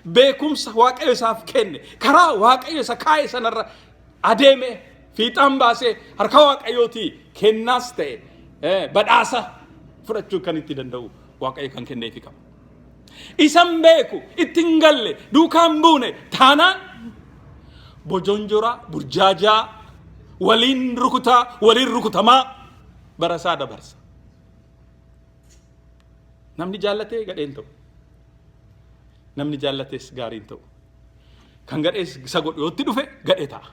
Beekumsa Waaqayyo isaaf kenne karaa Waaqayyo isa kaa'e sanarra adeeme fiixaan baasee harka Waaqayyootii kennaas ta'e badhaasa fudhachuu kan itti danda'u Waaqayyo kan kenneefi qaba. Isan beeku itti hin galle duukaa hin buune taanaan bojonjoraa burjaajaa waliin rukutaa waliin rukutamaa bara isaa dabarsa. Namni jaallatee gadheen ta'u. Namni jaallates gaarii hin ta'u. Kan gadhees isa godhu yoo itti dhufe gadhee ta'a.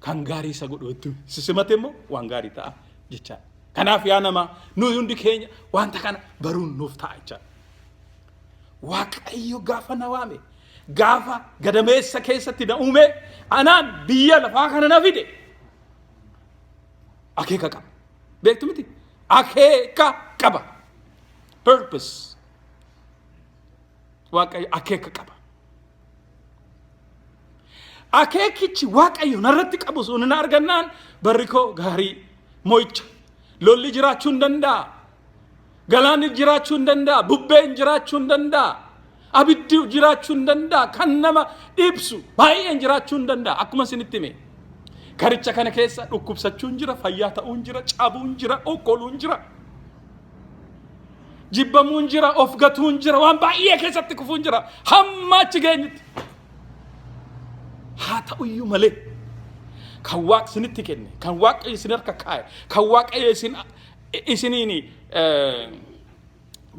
Kan gaarii isa godhu yoo itti simate immoo waan gaarii ta'a jechaadha. Kanaaf yaa namaa nuyi hundi keenya wanta kana baruun nuuf ta'a jechaadha. Waaqayyo gaafa na waame gaafa gadameessa keessatti na uume anaan biyya lafaa kana na fide akeeka qaba. Beektu miti? Akeeka qaba. Purpose. Waaqayyo akeeka qaba. Akeekichi Waaqayyo narratti qabu sun na argannaan barri koo gaarii mo'icha. Lolli jiraachuu hin danda'a. Galaanni jiraachuu hin danda'a. Bubbeen jiraachuu hin danda'a. Abiddi jiraachuu hin danda'a. Kan nama dhibsu baay'een jiraachuu hin danda'a. Akkuma isinitti hime. Karicha kana keessa dhukkubsachuun jira, fayyaa ta'uun jira, cabuun jira, okkoluun jira. Jibbamuun jira, of gatuun jira, waan baay'ee keessatti kufuun jira. Hamma achi geenyutti. Haa ta'uyyuu malee kan Waaqni isinitti kenne, kan Waaqayyo isin harka kaa'e, kan Waaqayyo isin isiniin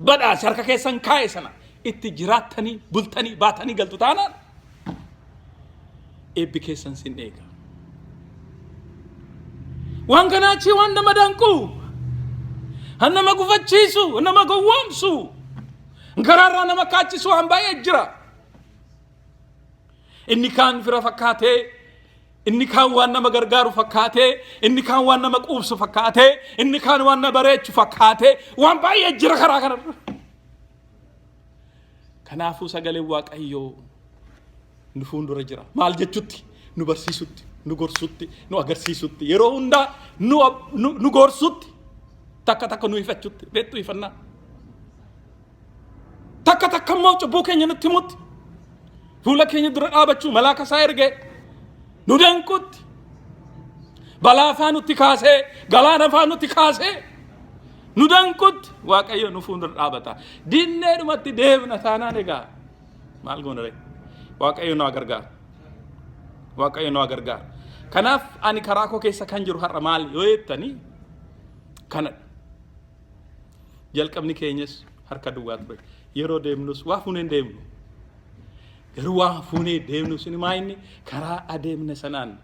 badhaase harka keessan kaa'e sana itti jiraattanii bultanii baatanii galtu taanaan eebbi keessan sin eega. Waan kanaa achii waan nama danqu, kan nama gufachiisu, nama gowwoomsu, karaarraa nama kaachisu waan baay'ee jira. Inni kaan fira fakkaatee, inni kaan waan nama gargaaru fakkaatee, inni kaan waan nama quubsu fakkaatee, inni kaan waan nama bareechu fakkaatee, waan baay'ee jira karaa kanarra. Kanaafuu sagaleen Waaqayyoo nu fuuldura jira. Maal jechutti? Nu barsiisutti, nu gorsutti, nu agarsiisutti, yeroo hundaa nu, nu, nu gorsutti, takka takka nu ifachutti, beektu ifannaa. Takka takka immoo cubbuu keenya nutti himutti, fuula keenya dura dhaabachuu malaaka isaa ergee nu danqutti, balaa faa nutti kaasee, galaana faa nutti kaasee, nu danqutti Waaqayyo nu fuuldura dhaabata. Dinneedhumatti deemna taanaan egaa maal goona ree? Waaqayyo nu haa gargaaru. Waaqayyo nu haa gargaaru. Kanaaf ani karaa koo keessa kan jiru har'a maal yoo jettanii kanadha. Jalqabni keenyas harka duwwaa ture. Yeroo deemnus waa fuunee hin deemnu. Garuu waa fuunee deemnu sun maa inni karaa adeemne sanaan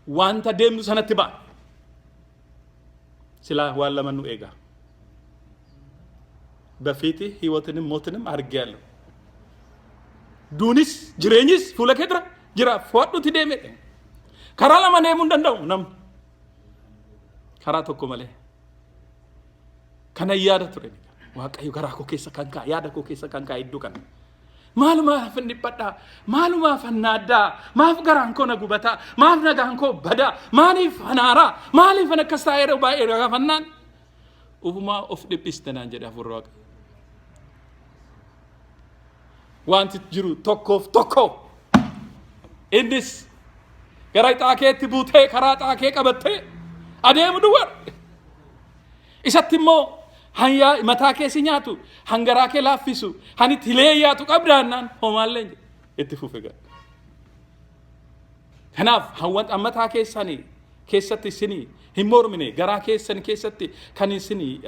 wanta deemnu sanatti ba'a. Silaa waan lama nu eega. በፊት ህይወትንም ሞትንም አድርጌያለሁ። Duunis jireenyis fuula kee dura jira fo'adhuti deeme. Karaa lama deemuu hin danda'u namni. Karaa tokko malee. Kana yaada ture. Waaqayyo garaa koo keessa kan kaa'e yaada koo keessa kan kaa'e iddoo kana. Maalumaaf hin dhiphadhaa? Maalumaaf hin naaddaa? Maaf garaan koo na gubataa? Maaf nagaan koo badaa? Maaliif anaaraa? Maaliif an akkas taa'ee yeroo baay'ee gaafannaan? Ufumaa of dhiphiste naan jedhe hafuurri Waaqayyo. Wanti jiru tokkoof tokko. Innis gara ixaa keetti buutee karaa ixaa kee qabattee adeemu duwwaa. Isatti immoo hanyaa mataa kee si nyaatu, hangaraa kee laaffisu, han itti leeyyaatu qabdaannaan homaallee hin jedhu. Itti fufe gara. Kanaaf hawwan mataa keessanii keessatti isinii hin mormine garaa keessan keessatti kan isinii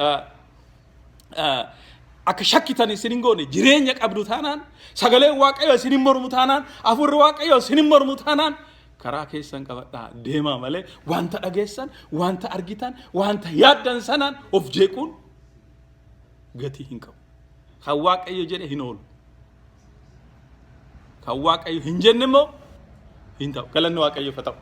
akka shakkitan isin hin goone jireenya qabdu taanaan sagaleen Waaqayyoo isin hin mormu taanaan hafuurri Waaqayyoo isin hin mormu taanaan karaa keessan qabadhaa deemaa malee wanta dhageessan wanta argitan wanta yaaddan sanaan of jeequun gatii hin qabu. Kan Waaqayyo jedhe hin oolu. Kan Waaqayyo hin jenne immoo hin ta'u. Galanni Waaqayyoof haa ta'u.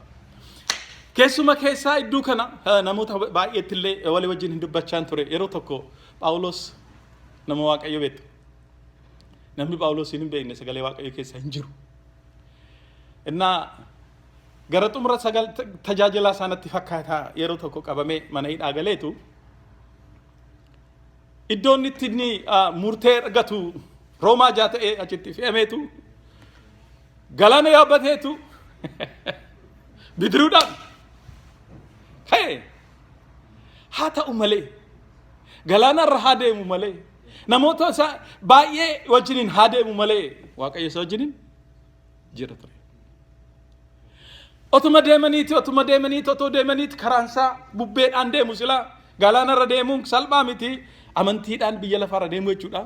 Keessuma keessaa iddoo kana namoota baay'eetti illee walii wajjin hin dubbachaan ture. Yeroo tokko Phaawulos nama Waaqayyo beektu. Namni Phaawulos hin beekne sagalee Waaqayyo keessa hin jiru. Innaa gara xumura sagal tajaajilaa isaanatti fakkaataa yeroo tokko qabamee mana hidhaa galeetu iddoon itti inni murtee argatu Roomaa jaa ta'ee achitti fe'ameetu galaana yaabbateetu bidiruudhaan ka'e. Haa ta'u malee galaana irra haa deemu malee namoota isaa baay'ee wajjiniin haa deemu malee Waaqayyo isa wajjiniin jira ture. Otuma deemaniiti otuma deemaniiti otoo deemaniiti karaan isaa bubbeedhaan deemu silaa galaana irra deemuun salphaa miti amantiidhaan biyya lafaarra deemu jechuudha.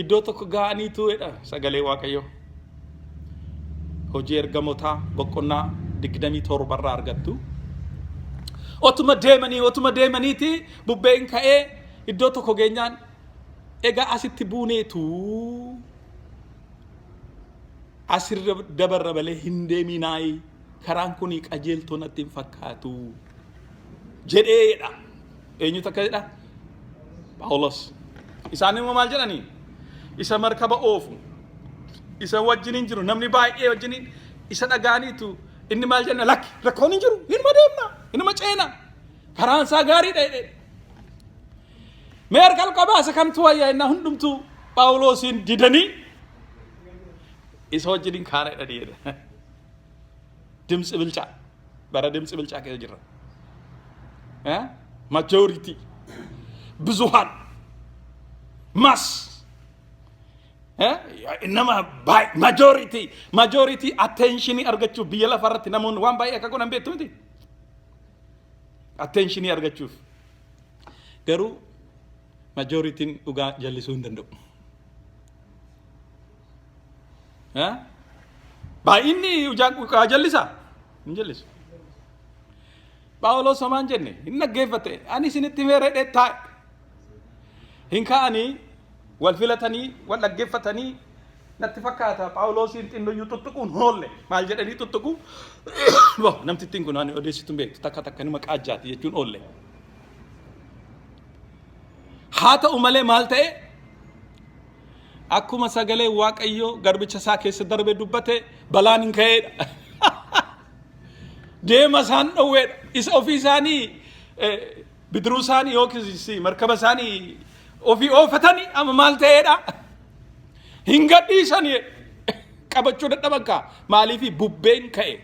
Iddoo tokko ga'aniitu jedha sagalee Waaqayyoo. Hojii ergamotaa boqonnaa 27 irraa argattu. Otuma deemanii otuma deemaniiti bubbeen ka'ee iddoo tokko geenyaan egaa asitti buuneetu asirra dabarra malee hin deeminaayi karaan kun qajeeltoo natti hin fakkaatu jedheedha. Eenyutu akka jedha? Phaawulos. Isaan immoo maal jedhanii? Isa markaba oofu, isa wajjiniin jiru, namni baay'ee wajjiniin isa dhaga'aniitu inni maal jenna lakki rakkoon hin jiru, hinuma deemna, hinuma ceena, karaan isaa gaariidha jedhee. Mee harka ol qabaa isa kamtu wayyaa innaa hundumtuu Phaawulosiin didanii isa wajjiniin kaana jedhanii jedha. Dimtsi bilchaa. Bara dimtsi bilchaa keessa jirra. Majority. Bizuhaan. Mass. Nama majority. Majority attentionii argachuuf biyya lafarratti namoonni waan baay'ee akka godhan beektu miti. Attentionii argachuuf. Garuu majooritiin dhugaa jallisuu hin danda'u. Baay'inni dhugaa jallisaa? Hin jallisu. Phaawulos homaan jenne hin dhaggeeffate ani isinitti himeera jedhee taa'e. Hin ka'anii wal filatanii wal dhaggeeffatanii natti fakkaata Phaawulosiin xinnoyyuu tuttuquun hoolle maal jedhanii tuttuqu namtittiin kun ani odeessitu hin beektu takka takka nima qaajjaati jechuun oolle. Haa ta'u malee maal ta'e akkuma sagalee Waaqayyoo garbicha isaa keessa darbe dubbate balaan hin ka'eedha. Deema isaan dhowweedha. Isa ofii isaanii bidiruu isaanii yookiis markaba isaanii ofii oofatanii amma maal ta'eedha. Hin gadhiisanii qabachuu dadhaban kaa maaliif bubbeen ka'e.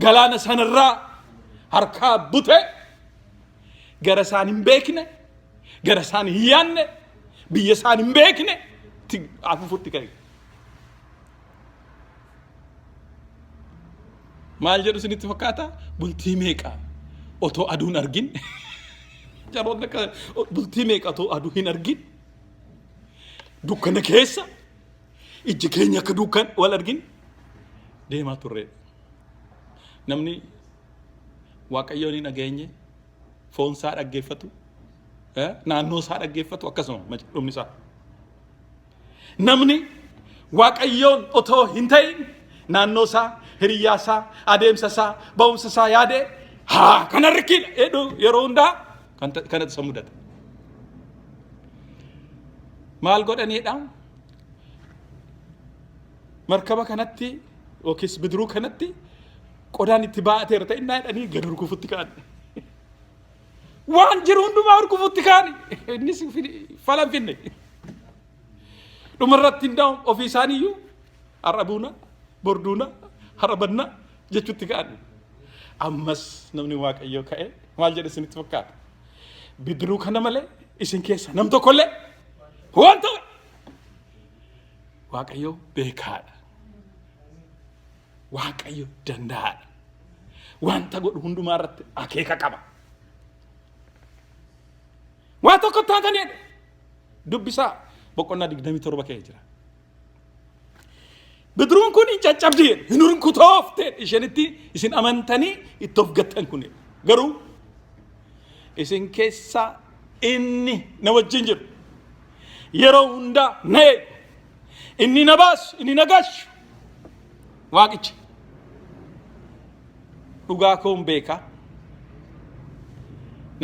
Galaana sanarraa harkaa bute gara isaan hin beekne gara isaan hin yaanne biyya isaan hin beekne afuufutti ka'e. Maal jedhu isinitti fakkaata? Bultii meeqa otoo aduun argin jaroonni akka bultii meeqa otoo aduu hin argin dukkana keessa ijji keenya akka dukkan wal argin deemaa turre. Namni Waaqayyoon hin dhageenye foon isaa dhaggeeffatu naannoo isaa dhaggeeffatu akkasuma dhumni isaa. Namni Waaqayyoon otoo hin ta'in naannoo isaa, hiriyyaa isaa, adeemsa isaa, ba'umsa isaa yaadee haa kana rikkiidha jedhu yeroo hundaa kanatu isa mudata. Maal godhaniidha? Markaba kanatti yookiis bidiruu kanatti qodaan itti baa'ateera ta'innaa jedhanii gad hurgufutti ka'an. Waan jiru hundumaa hurgufutti ka'an. Innis fala hin finne. Dhumarratti hin da'u ofii isaaniiyyuu har'a buuna, bor duuna, har'a banna jechuutti ka'an. Ammas namni Waaqayyoo ka'e maal jedhe isinitti fakkaata? Bidiruu kana malee isin keessa nam tokkollee waan ta'u Waaqayyo beekaadha. Waaqayyo danda'aadha. Wanta godhu hundumaa irratti akeeka qaba. Waa tokko taatanii dubbisaa boqonnaa 27 keessa jira. Bidiruun kun hin caccabdi hin hurkutoofte ishenitti isin amantanii itti of gattan kun garuu isin keessaa inni na wajjin jiru yeroo hundaa na eegu inni na baasu inni na gashu waaqicha dhugaa koon beeka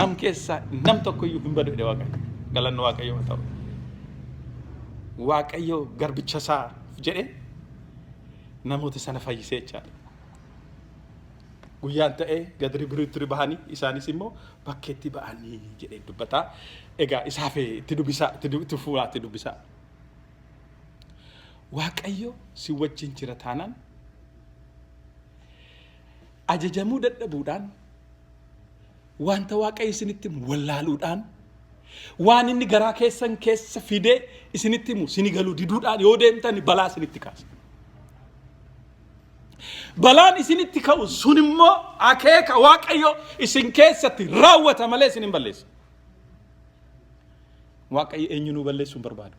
nam keessaa nam tokko iyyuu hin badu jedhe waaqayyo galanni waaqayyo haa ta'u waaqayyo garbicha isaa jedhe namoota sana fayyisee jechaadha. Guyyaan ta'ee gadri biriitti bahanii isaanis immoo bakkeetti ba'anii jedhee dubbata. Egaa isaaf itti dubbisaa, itti fuulaa itti dubbisaa. Waaqayyo si wajjin jira taanaan ajajamuu dadhabuudhaan, wanta Waaqayyo isinitti himu wallaaluudhaan, waan inni garaa keessan keessa fidee isinitti himu sini galuu diduudhaan yoo deemtan balaa isinitti kaasa. Balaan isinitti ka'u sun immoo akeeka Waaqayyo isin keessatti raawwata malee isin hin balleessu. Waaqayyo eenyu nu balleessuu hin barbaadu.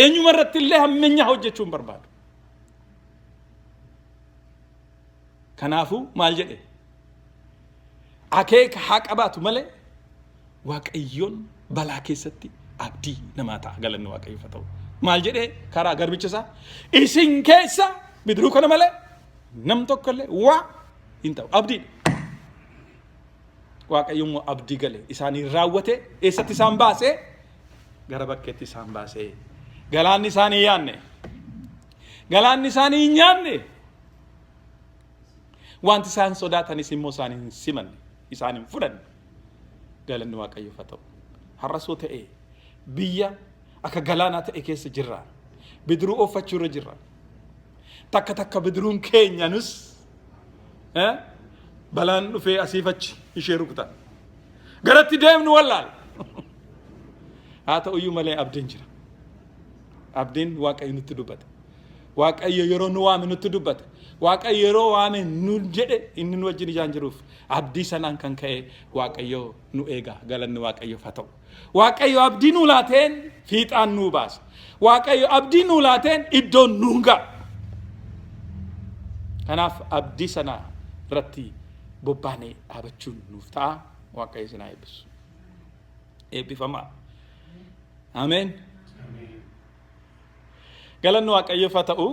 Eenyuma irratti illee hammeenya hojjechuu hin barbaadu. Kanaafuu maal jedhe? Akeeka haa qabaatu malee Waaqayyoon balaa keessatti abdii namaa ta'a, galanni Waaqayyoof haa ta'u. Maal jedhee karaa garbicha isaa? Isin keessa bidiruu kana malee nam tokko illee waa hin ta'u. Abdiidha. Waaqayyo immoo abdii gale isaanii raawwate. Eessatti isaan baasee? Gara bakkeetti isaan baasee. Galaanni isaanii yaanne. Galaanni isaanii hin nyaanne. Wanti isaan sodaatanis immoo isaan hin simanne, isaan hin fudhanne. Galanni Waaqayyoof haa ta'u. Har'as yoo ta'e biyya akka galaanaa ta'e keessa jirra. Bidiruu ooffachuu irra jirra. Takka takka bidiruun keenya nus balaan dhufee asiif achi ishee rukuta. Garatti deemnu wallaala. Haa ta'uyyuu malee abdiin jira. Abdiin Waaqayyo nutti dubbate. Waaqayyo yeroo nu waame nutti dubbate. Waaqayyo yeroo waame nu jedhe, inni nu wajjin ijaan jiruuf abdii sanaan kan ka'e Waaqayyo nu eega. Galanni Waaqayyoof haa ta'u. Waaqayyo abdii nu laateen fiixaan nu baasa. Waaqayyo abdii nu laateen iddoon nu ga'a. Kanaaf abdii sana irratti bobbaanee dhaabachuun nuuf ta'a. Waaqayyo isin haa eebbisu. Eebbifamaa. Ameen. Galanni Waaqayyoof haa ta'u.